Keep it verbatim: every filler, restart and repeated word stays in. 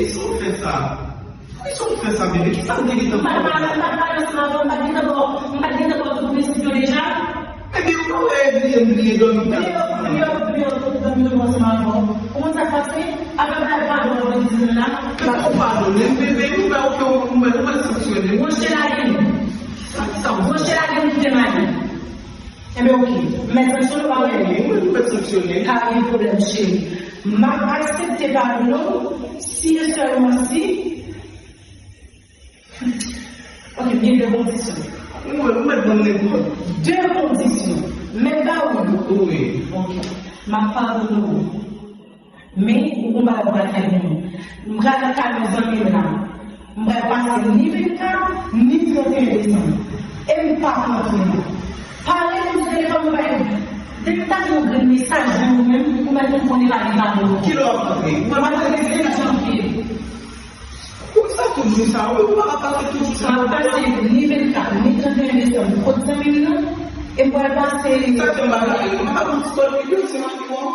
Poukisa w fè sa? Poukisa w fè sa, bebe? Kisa m te gentan fè? M pa t pale, m pa t pale ansanm avè w, m pa t gentan ba w, m pa t gentan ba w tout prensip yo deja? Ebyen, ou pa wè, bliye m bliye dòmi ta. Bliye w, bliye w, bliye w, tout dòmi yo ansanm avè w. Ou konn sa k pase? Apre bagay padon w ap vin di m la. Padon, padon, men bebe, ou wè, ou wè, ou wè, ou wè sanksyone. Monchè, lage m. Sa, sa, monchè, lage m, kite m ale. Enben, oke. M mèt sanksyone w, pa vre? Wi, wi, ou mèt sanksyone. Pa gen pwoblèm, cheri. M ap aksepte padon w si e sèlman si. Oke, m gen de kondisyon. Wi, wi, ou mèt ban m nenpòt. De kondisyon. M mèt ba ou yo? Wi. Oke. M ap padone w. Men, ou gon bagay ou pral fè pou mwen. M pral nan kay yon zanmi m la. M pral pase ni vennkat, ni trannteyen desanm. E m p ap rantre la. Pale m sou telefòn, ou bay. Depi m ta gen yon grenn mesaj pou ou menm, ou mèt tou konnen pa gen padon. Kilè w ap rantre? Ou ap rantre senk janvye. Poukisa toujou sa? Ou pa ka pase toujou sa? M ap pase ni vennkat, ni trannteyen desanm kot zanmi m nan. E m pral pase. Sa te yon bagay, ou pa ka pran ti kòd videyo, se mwen ki bon.